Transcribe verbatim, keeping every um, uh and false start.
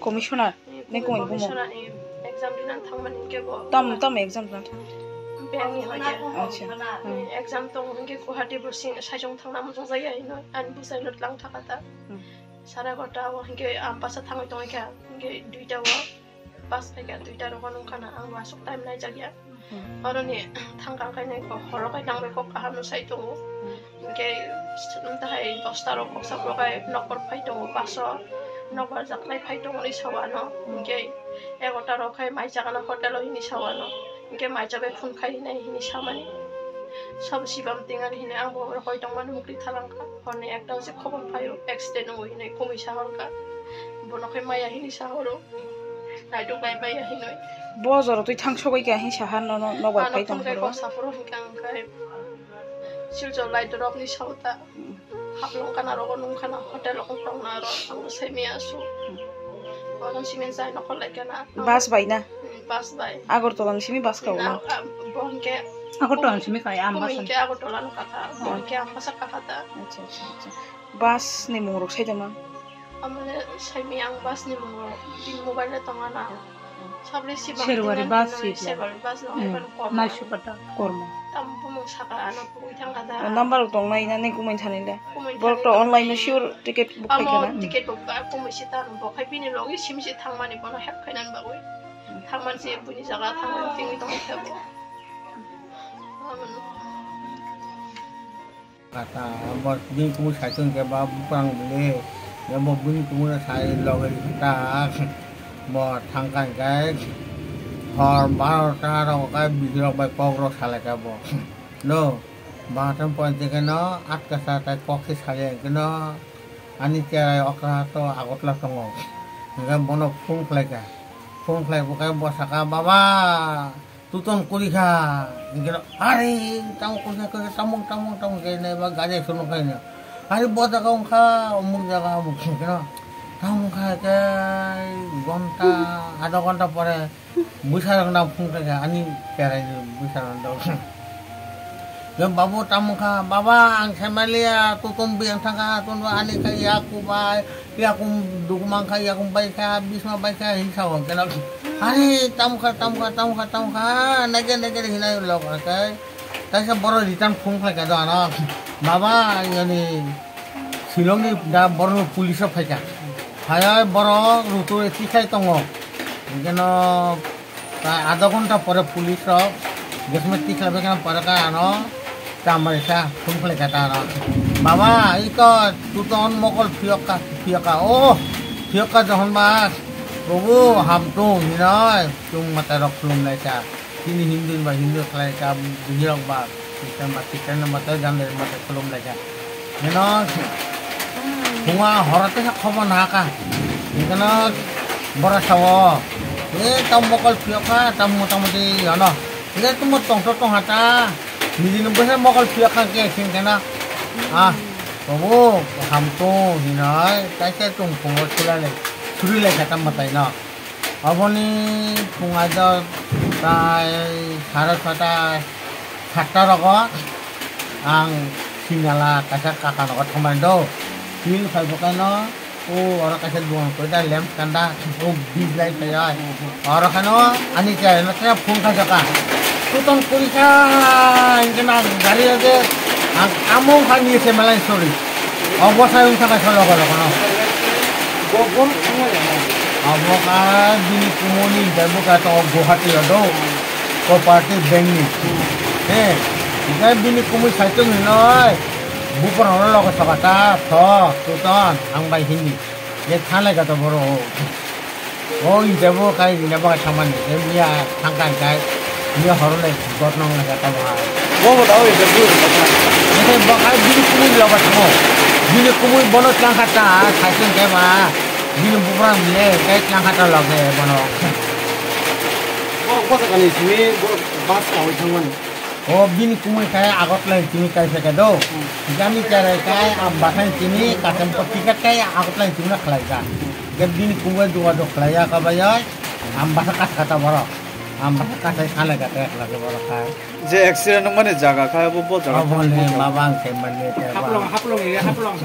Commissioner? Eh, ni kung bumo? Commissioner ni exam rina thangmani hinkhe bo. Tam, tam exam rina thang? Bank ni hoide. Acha. Hmm. Exam tong hinkhe Guwahati bo sing saijong thangna mujung jaya hino. Ani bwsai no tlang thaka ta. Hmm. Sara gota o hinkhe Ambasa thangwi tongwi kha. Hinkhe duita o bus phaikha, duita rogo nungkha na. Ang bo aswk time naijakya. Hmm. Oroni thangkang khainai kok horo khai nangbai kok kaham no sai tongo. Hmm. Hinkhe, um, tahai dosta rok koksa borok hai nokbar phai tongo, bus o nokbar jaklai phai tongo ni sao ano. Hinkhe egarota rok khai mai chakana hotel o hini sao ano. Hinkhe mai chabai phone khai hinai hini samani. Sabo sibam tingan hini ang bo hoi tongmani mukti thalangkha. Horni ekta o se khobor phaio, accident wngo hinwi kumui sahorkha. Bono khe maya hini sahoro. Naitugbai maya hinwi. Bo jora twi thang sogwi kha hin sahar no, no, nokbar phai tong phai phoro. Kok saphoro hinkha ang khai. Silchar lai dorop ni sauta. Hmm. Haplong kana rogo nung kana hotel o tongna ro ang sai miya su. Hmm. Bono simi jai nokol lai kana. Bus bai na? Hmm, bus bai. Agartala ni simi bus ka na, ulo? Ah, bo hinkhe Agartala ni simi kai, Ambasa. Hinkhe Agartala no kaka. Bo hinkhe Ambasa kaka ta. Acha, acha, acha. Bus ni mung rok sai tongma? Amole saimi ang bus ni mung rok, bini mobile le tonga na. Sabri si bang Serwari tongan bus no, si ya. Serwari bus no, hmm, eban korma. Naisukata. Korma. Tam bumung saka ano pugui thang kata. O number rok tong nai na ni kumui thani le. Kumui borok thani to online no sure ticket book khai amo kana. Ticket book ka kumui si ta no bokhai bini logi sim si thangmani bono help khainan bagui. Thangman si buni jaga thangman tingui tong khe bo. Amon. Kata, bo bini kumui sai tong khe ba buphang bini, ya bo bini kumui no sai logi ta, bo thang kha hinkhe hor barota rok khe bisi rok bai kok rok salai kha bo. No, barota point khe no atka sa tai kok se salai khe no, ani cherai okra to Agartala tongo. Hinkhe bono phone khlai kha, phone khlai bo khe bo saka, "Baba, Tuton kuri kha," hinkhe no, "Are, tamo kuri kha, kuri kha, tamo, tamo, tamo," hinkhe nai ba gari accident khai no. "Are, bo jaga wngkha, omuk jaga, omuk," hinkhe no. Tamo wngkha khe gonta, adha gonta pore bwsa rok no phone khlai kha, ani cherai ni bwsa rok no. Yo, "Babu, tamo wngkha?" "Baba, ang sai manliya, tuton biyang thangkha, tuton ani kha yaku bai." Yakum dugumang kha, yakum bai kha, bisma bai kha, hin sa hon khe no. Are, tam kha, tam kha, tam kha, tam kha, nege, nege hinai lok khe. Taisa borok return phone khlai kha do ano. Baba, yani, Shillong ni da borok police o phai kha. Phai oi borok rutu tikhlai tongo. Hinkhe no, Tai adha ghonta pore police rok jesme tikla bekna pore ka ano tamari sa phone khlai kha ta ano. Baba, iko tuton mokol phiyok ka, phiyok ka, oh, phiyok ka johon ba, Prabhu, hamtung hinoi, chung mata rok khulum lai kha. Chini Hindu ba Hindu khlai kha, bini rok ba. Christian ba Christian no mate, jande mate khulum lai kha. Hino, phunga horo tesa khobor na kha. Hino, bora sao. E, tam mokol phiyok kha, tam motamoti ano. Hino, tumo tongthok tongha ta. Nini no bwsa mokol phiyok kha khe, sing khe na. Ah, Prabhu, hamtung hinoi, kaisa tung phungo sulai lai. Suri lai kha tam matai no. Aboni phungai do tai sare sata, satta rogo ang sinala kaisa kaka nogo thangmani do. Tin phai bo kaino, o oro kaisa dugan koi da lem kanda, o bijlai phai ai. Oro kaino ani chai no kaya phone kha jaka. Tuton kuri kha, engke na gari age, ang among kha ni se malai sorry. Obo sai wngkha kaisa logo logo no. Bo, bo thangmani na? Abo kha bini kumuni hinkhe bo kha to Guwahati o do. Cooperative Bank ni. He, hinkhe bini kumui saichung hinoi. Buphang rok logo soka ta, tho, tuton, ang bai hindi. Ye thanglai kha to boro. O injabo kai rina bagwi thangmani, e miya thangkha hinkhe, miya horolai gotnong lai kha tamo hai. Bo bo dao injabo. Hinkhe bo kai bini kumui logo thango. Bini kumui bono tlangkha ta, saichung khe ba, bini buprang bile kai tlangkha ta loge bono. Bo, bo jaga ni simi bo bus kawi thangmani. O bini kumui khai Agartala ni simi kaisa khe do. Hmm. Jani cherai khai Ambasa ni simi kasem ko ticket khai Agartala ni simi khlai kha. Ke bini kumui duga duk khlai ya ka bai oi. Ambasa kas kata borok. Ambasa kasai khalai kha te khlai borok khai. Je accident wngmani jaga khai bo, bo jaga. Abo ni mabang khe mani te. Haplong, Haplong area, Haplong.